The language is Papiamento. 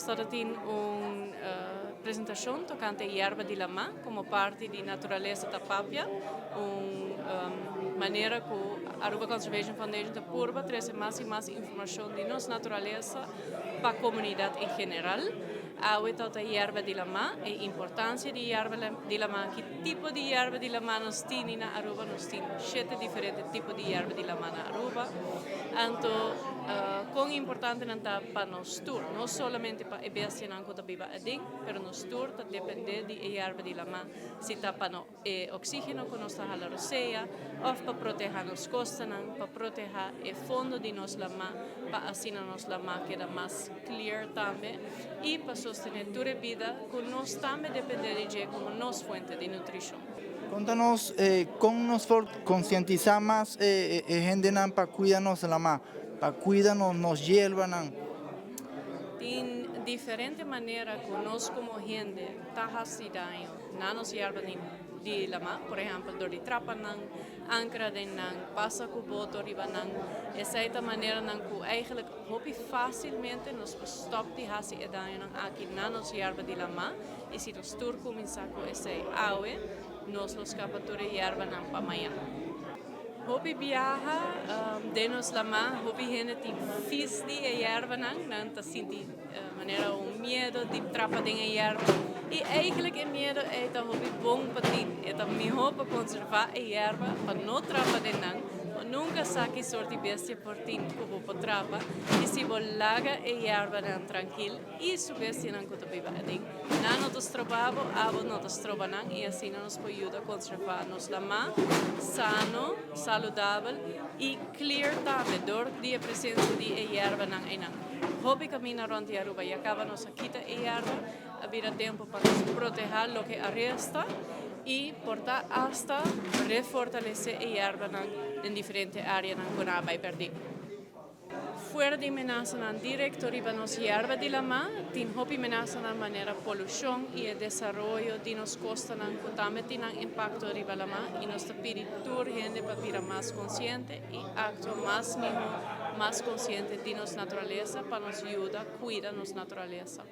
tabatin un presentashon tokante yerba di lamá komo parti di Naturalesa ta Papia, un manera ku Aruba Conservation Foundation ta purba trese mas i mas informashon di nos naturalesa pa komunidat en general. Awe ta yerba di lamá, e importansia di yerba di lamá, ki tipo di yerba di lamá nos tini na Aruba, nos tin shete diferente tipo di yerba di lamá na Aruba. Anto kon importante nan ta pa nos tur, no solamente pa e bestianan ku ta biba aden, pero nos tur ta dependé di e yerba di lamá, si ta pa no e oxígeno ku nos ta hala rosea òf pa protehá nos kostanan, pa protehá e fondo di nos lamá pa asina nos lamá keda mas clear tambe i pa sostené tur e bida ku nos tambe dependé di dje komo nos fuente di nutrishon. Konta nos kon nos por konsientisá mas e hendenan pa kuida nos lamá, pa kuida nos yerbanan. Tin diferente manera ku nos komo hende ta hasi daño na nos yerba di lamá, por ehèmpel dor di trapa nan, ankra den nan, pasa ku boto riba nan. Esei ta maneranan ku eigentlik hopi fásilmente nos por stòp di hasi e dañonan aki na nos yerba di lamá, i si nos tur kuminsá ku esei awe, nos lo skapa tur e yerbanan pa mañan. Hopi biaha den nos lamá, hopi hende tin fis di e yerbanan, nan ta sinti manera un miedo di trapa den e yerba, i eigentlik e miedo ei ta hopi bon pa tin, e ta mihó pa konservá e yerba pa no trapa den nan, bo nunka sa ki sort di bestia por tin ku bo por trapa, i si bo laga e yerbanan trankil i su bestianan ku ta biba aden, nan no ta stroba bo, abo no ta stroba nan, i asina nos por yuda konservá nos lamá sano, saludabel i clear tambe dor di e presensia di e yerbanan einan. Hopi kaminda rònt di Aruba ya kaba nos a kita e yerba, a bira tempu pa nos protehá loke a resta i por ta asta refortalesé e yerbanan den diferente áreanan ku nan a bai pèrdí. Fuera di menasanan direkto riba nos yerba di lamá, tin hopi menasanan manera polushon i e desaroyo di nos kostanan ku tambe tin nan impakto riba lamá i nos ta pidi tur hende pa bira mas konsiente i aktua mas mihó, mas konsiente di nos naturalesa pa nos yuda kuida nos naturalesa.